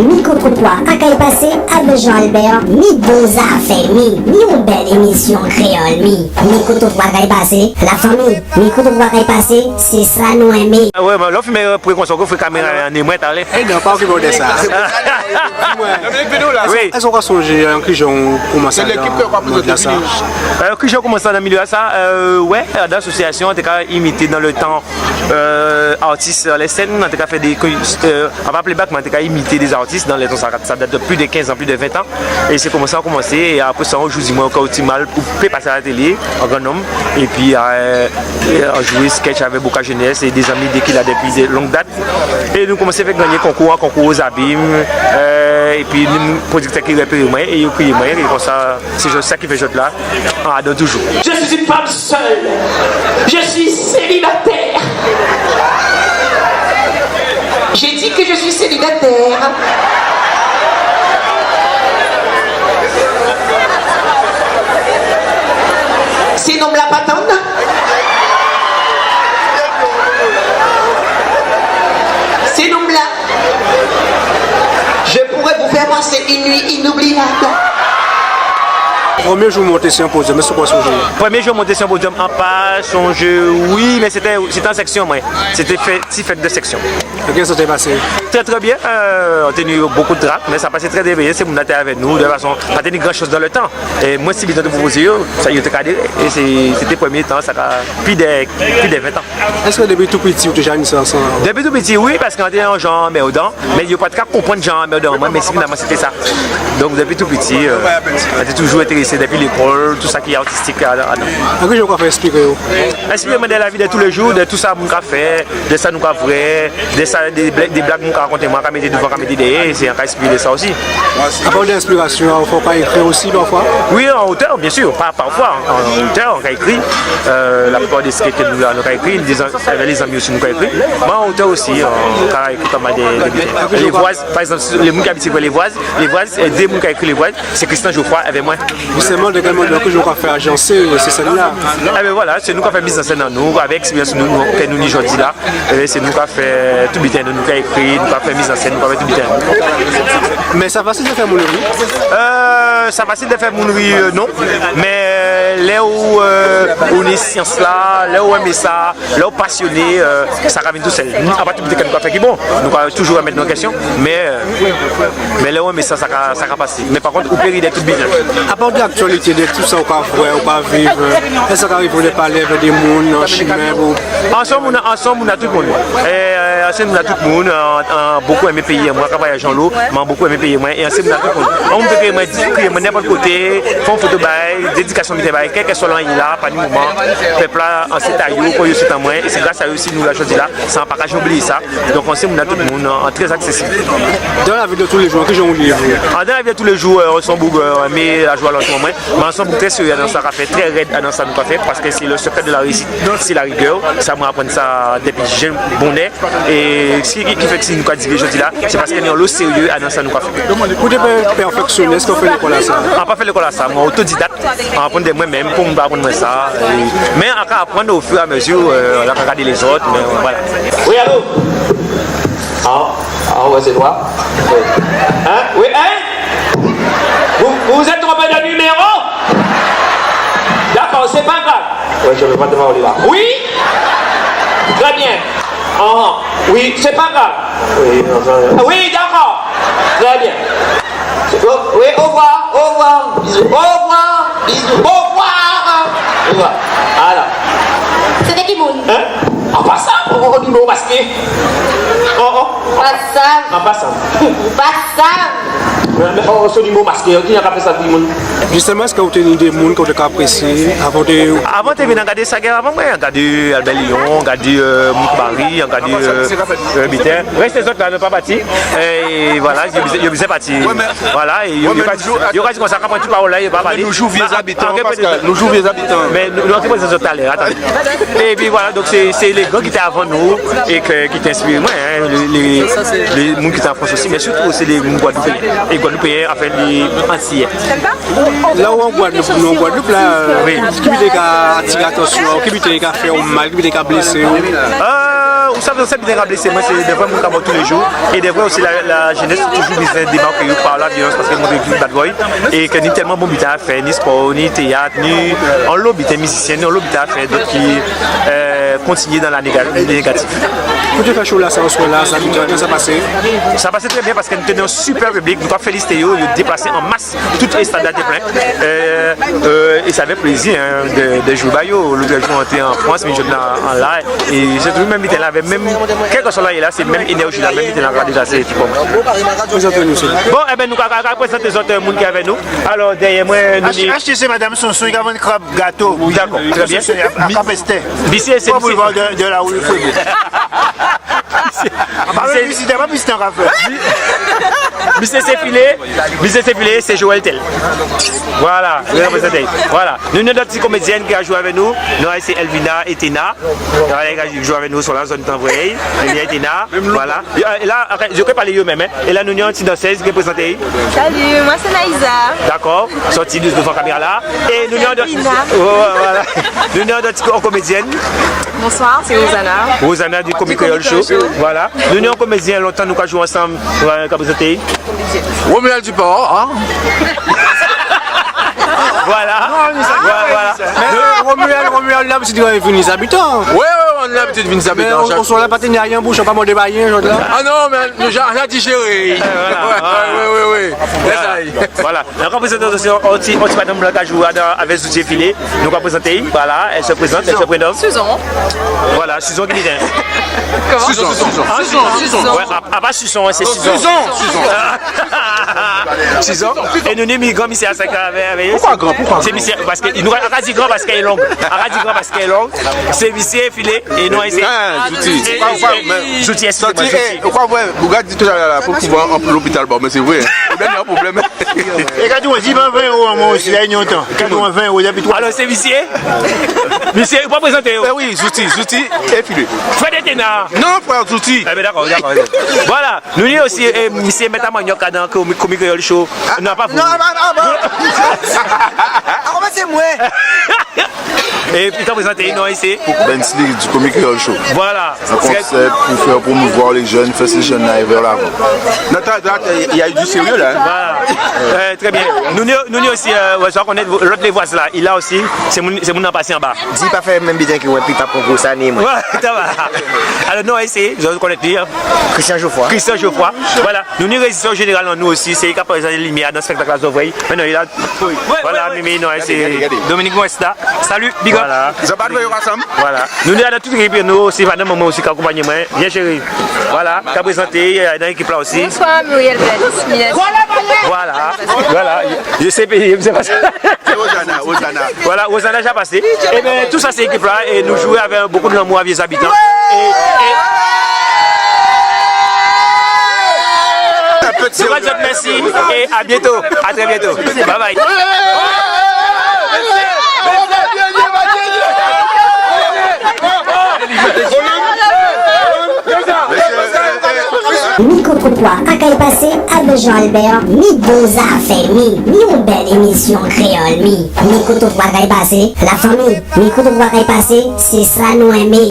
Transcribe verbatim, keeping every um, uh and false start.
Mikrotrotwa a kay pasé avè Jean Albert, mi bon zafè, mi, mi on bèl émisyon kréyòl, mi. Mikrotrotwa a kay pasé, lafanmi, Mikrotrotwa a kay pasé, sé sa nou enmé. Ah wè, mé lè ou fin, mé, euh, pou konsa, ou fè kaméra an né mwen talè. Eh non, pa okipé'w dè sa. Wi. Ès ou ka sonjé, euh, ki jan ou koumansé adan mond-lasa ? Euh, ki jan ou koumansé adan milyé-lasa ? Euh, wè, adan asosyasyon, an té ka imité dan lè tan, euh, artis, euh, lè sèn, an té ka fè dé, euh, an pa playback, mé an té ka imité dé artis dan lè tan, sa, sa dat plis dè kenz an, plis dè ven an. É sé konsa an koumansé, é apré sa, on jou di mwen, ou ka, ou ti mal, ou pé pasé a la télé, an gran nonm, épi, euh, an jwé sketch avè Boka Jeunesse é dé zanmi dè ki la dèpi dè long dat. É nou koumansé fè gannyé konkou, an konkou Ozabim, euh, épi ni pwodiktè ki répéré mwen, é yo kriyé mwen, é konsa, sé jòt, sa ki fè jòt-la, an adan toujou. Je suis une femme seule. Je suis célibataire. J'ai dit que je suis célibataire. Sé nonm-la pa tann. Sé nonm-la. Je pourrais vous faire passer une nuit inoubliable. Prèmyé jou ou monté si on podium, ès ou ka sonjé ? Prèmyé jou ou monté si on podium, an pa sonjé, wi, mé sé té, sé té an sèksyon, mwen. Sé té fè, ti fèt dè sèksyon. É kouman sa té pasé ? Très, très bien. Euh, an té ni bokou dè track, mé sa pasé très, très bien. Sé moun-la té avè nou, dè tout fason, pa té ni gran choz dan lè tan. É mwen, si bitan té pwopozé yo, sa, yo té ka adéré. É sé, sé té prèmyé tan, sa ka plis dè, plis dè ven an. Ès dèpi tou piti ou té ja ni sa an ou ? Dèpi tou piti, wi, paskè an té on jan anmèrdan, mé yo pa té ka konprann jan anmèrdan mwen, mé finalman sé té sa. Donk dèpi tou piti, euh, an té toujou entérésé dèpi lékòl, tout sa ki artistik, a, a, a. An ki jan ou ka fè enspiré ou ? Enspiré mwen dè lavi dè tou lé jou, dè tout sa moun ka fè, dè sa nou ka vwè, dè sa, dé blag, dé blag moun ka rakonté mwen, ka mété douvan, ka mété dèyè, sé an ka enspiré dè sa osi. Apa dè enspirasyon, ou ka ékri osi pafwa ? Wi, an otè, byen si, pa, pafwa, an otè, an ka ékri. Euh, laplipa dè sketch nou la, nou ka ékri, dé zan-, avè lé zanmi osi nou ka ékri. Mwen an otè osi, an ka ékri pa mal dè, dè biten. Lévwaz, pa ègzanp, lé moun ki abitye vwè Lévwaz, Lévwaz, euh, dé moun ka ékri Lévwaz, sé Christian Geoffroy avè mwen. Jistèman, dè kèl mannyè, ki jan ou ka fè ajansé, euh, sé sèn-la ? Ében vwala, sé nou ka fè mizansèn an nou, avè èkspéryans nou, nou, kè nou ni jòdi-la. Ében sé nou ka fè tout biten, nou, nou ka ékri, nou ka fè mizansèn, nou ka fè tout biten. Mé sa fasil dè fè moun ri ? Euh, sa fasil dè fè moun ri, euh, non. Mé lè ou, euh, ou ni syans-la, lè ou enmé sa, lè ou pasyoné, euh, sa ka vin tousèl. Apa tout biten kè nou ka fè ki bon, nou ka toujou rèmèt nou an kèsyon. Mé, euh, mé lè ou enmé sa, sa ka, sa ka pasé. Mé pa kont, ou pé ri dè tout biten. Apa dè aktyalité, dè tout sa ou ka vwè, ou ka viv, euh, ès sa ka rivé'w dè palé avè dè moun an chimen, ou... An sé on moun, an sé on moun a tout moun. É, euh, an sé on moun a tout moun, an, an bokou enmé péyi an mwen, an ka vwayajé anlo, mé an bokou enmé péyi an mwen, é an sé on moun a tout moun. An moun pé kriyé mwen, di, kriyé mwen nenpòt koté, fè on foto ba'y, dédikasyon biten ba'y, kèlkèswa la an yé la, pa ni moman, pèp-la, an sé ta yo, kon yo sé ta mwen, é sé gras a yo si nou la jòdi-la, san pa ka janmen oubliyé sa. Donk, an sé on moun a tout moun, an, an trè aksésib. Dan lavi dè tou lé jou, ki jan ou yé, ou ? Ah, dan lavi dè tou lé jou, euh, an sé on boug, euh, enmé lajwa alantou an mwen. Mé an sé on boug trè sérié adan sa ka fè, trè rèd adan sa nou ka fè, paskè sé le secret de la réussite, sé la rigueur. Sa mwen aprann sa dépi jenn bonnè. É sé ki, ki fè kè si nou ka diré jòdi-la, sé paskè nou ni anlo sérié adan sa nou ka fè. Ou té pè pèfèksyoné, ès ou fè lékòl a sa ? An pa fè lékòl a sa, mwen otodidak. An aprann dè mwen menm, pou moun pa aprann mwen sa. É, mé an ka aprann au fur et à mesure, euh, an ka gadé lézòt, mé, euh, vwala. Wi, allo ? Ah, ah, ouais, c'est toi. Hein ? Oui, hein ? Vous, vous vous êtes trompé de numéro ? D'accord, c'est pas grave. Ouais, je vais pas te parler là. Oui ? Très bien. Ah, oui, c'est pas grave. Oui, non, ça... Oui, d'accord. Très bien. Oui, au revoir, au revoir, bisous, au revoir, bisous, au revoir. Au revoir. Voilà. Sé té ki moun ? Hein ? An pasan, o, o, nimewo maské. O, o. Pasan. An pasan. Pasan. Mé, mé, o, sé nimewo maské, ki ka fè sa pou moun ? Jistèman, ès ou té ni dé moun kè ou té ka aprésyé avan dè... Avan té vin an gadé sa, avan mwen, an gadé Albert Léon, an gadé, euh, Mouk Barry, an gadé, euh, euh, biten. Rès lézòt-la, nou pa pati. É vwala, yo bizwen, yo bizwen pati. Vwala, é yo, yo ka, yo ka di konsa, ka pran tout pawòl-la, yo pa palé. Nou jwé vyé zabitan, Pascal, nou jwé vyé zabitan. Mé nou, nou ka prézanté zòt talè, atann. Épi vwala, donk sé, sé lé gran ki té avan nou é kè, ki té enspiré mwen, en, lé, lé, lé moun ki té an Frans osi, mé sirtou sé lé moun gwadloupéyen. É gwadloupéyen, anfen, lé antiyé. La ou an Gwadloup, nou an Gwadloup la, euh, ki biten ka atiré atansyon, ki biten ka fè'w mal, ki biten ka blésé'w ? Euh, Ou sav, sa ki té ka blésé mwen, sé dè vwè moun ka mò tou lé jou, é dè vwè osi la, la jénès toujou bizwen démaké yo pa la vyolans, paskè yo montré ki bad boy, é kè ni tèlman bon biten a fè, ni spò, ni téyat, ni anlo biten, mizisyen, ni anlo biten a fè, donk ki, euh, kontinyé dan la néga-, négatif. Koté fè show-lasa, oswè-la, sa, kouman sa pasé ? Sa pasé trè byen paskè nou té ni on sipè piblik, nou ka félisité yo, yo déplasé an mas. Tout estad-la té plen. Euh, euh, é sa fè plézi, en, dè, dè jwé ba yo. Lòt jou, an té an Frans, mé jòdla an la. É sé toujou menm biten-la, avè menm, kèlkèswa la yé la, sé menm énèji-la, menm biten-la ka déplazé épi kò mwen. Prézanté nou, silvouplé. Bon, ében, nou ka, ka, ka prézanté zòt, euh, moun ki avè nou. Alò, dèyè mwen, nou ni H T C, Madam Sonson, i ka vann krab, gato. Dakò, trè byen. Sonson, a, a Kapèstè. Misié, sé, pa boulevard de, de la rue Faubourg. Misié, a pa misié, misié, pa misié, an ka fè. Misié sé Filé, misié sé Filé, sé Joël Tel. Vwala, nou ka prézanté. Vwala. Nou ni dòt ti komédyèn ki ka jwé avè nou. Nou, sé Elvina é Tena. Vwala, i ka jwé avè nou sou la zòn tanvwèy. Elvina é Tena. Vwala. Yo, é la, apré, yo ké palé yo menm, en. É la, nou ni on ti dansèz ki prézanté. Salut, moi c'est Naïsa. Dakò. Sòti dous douvan kaméra-la. É nou ni on dòt, Elvina. Vwala. Nou ni on dòt ti ko-, komédyèn. Bonsoir, c'est Rosanna. Rosanna du Comique Créole Show. Vwala. Nou ni on komédyèn lontan nou ka jwé ansanm, euh, ka prézanté. Romuald Duport, en ? Vwala. Non, ni sa. Vwala, vwala. Mé, euh, Romuald, Romuald, labitid vini Zabitan. Wi, wi, wi, labitid vini Zabitan. Mé on, on sòt la pa té ni ayen an bouch, on pa mandé ayen, jòdla. A non, mé nou ja, ja dijéré. Vwala. Wi, wi, wi, wi. Vwala. Vwala. Ankò, prézanté osi on ti, on ti madanm blan ka jwé adan, avè Zoutié Filé. Nou ka prézanté, vwala, elle se présente, elle se prénomme. Susan. Vwala, Susan ki biten ? Kouman ? Susan, Susan, Susan, Susan. Wè, a, a pa Susan, en, sé Susan. Susan, Susan. Susan. É nou ni gran misié-lasa ki avè, avè. Poukwa gran, poukwa gran ? Sé misié, paskè nou, a ka di gran paskè i long. A ka di gran paskè i long. Sé misié Filé, é non, é sé... A, Zouti. Zouti, eskizé mwen, Zouti. Ou kwè, ou kwè, ou kwè, ou ka di toutalè-la, fo kouvé an lopital, bon, mé sé vré, en. Ében, ni on pwoblèm. É ka di mwen, di mwen ven éwo an mwen osi, la, i ni on tan. Ka di mwen ven éwo, dépi twa. Alò, sé misié. Misié, ou pa prézanté yo. É wi, Zouti, Zouti é Filé. Frè dè Tena. Non, frè Zouti. Ében, dakò, dakò, dakò. Vwala. Nou ni osi, é, misié Mèt a Manyòk, adan Comique, Comique Créole Show. Non, pa vou. Non, pa, pa, pa. A, kouman sé mwen ? É pi, ka prézanté, non, isi. Bensley du Comique Créole Show. Vwala. Un concept pour faire promouvoir les jeunes, faire ces jeunes-là aller vers l'avant. Notre, notre, il y a eu du sérieux là, hein. Vwala. Euh, trè byen. Nou ni, nou ni osi, euh, wè, sa konnet, lòt lévwaz-la, i la osi, sé moun, sé moun-lan pasé anba. Di pa fè menm biten ki mwen, pi pa pran gwo sa ni mwen. Wè, sa va. Alò, non, isi, zò konnet li, en. Christian Geoffroy. Christian Geoffroy. Vwala. Nou ni réjisè jénéral an nou osi, sé li ka prézanté limyè dan spektak-la, zò vwè. Mé non, i la. Vwala, Mimi, non, sé Dominique Moesta. Salut, big up. Vwala. Zò pa dwé yo ansanm. Vwala. Nou ni la dan tout ékip nou osi, madanm mwen osi ka akonpanyé mwen. Byen chéri. Vwala, ka prézanté, euh, dan ékip-la osi. Bonsoir, Muriel Gladys. Vwala. Vwala. Yo sé péyé, yo sé pa sa. Sé Rosanna, Rosanna. Vwala, Rosanna ja pasé. Ében, tousa sé ékip-la, é nou jwé avè bokou dè lanmou a Vieux Habitants. É, é, nou va di mèsi é à bientôt, à très bientôt. Bye bye. Mikrotrotwa a kay pasé, avè Jean Albert, mi bon zafè, mi, mi on bèl émisyon kréyòl, mi. Mikrotrotwa a kay pasé, lafanmi, Mikrotrotwa a kay pasé, sé sa nou enmé.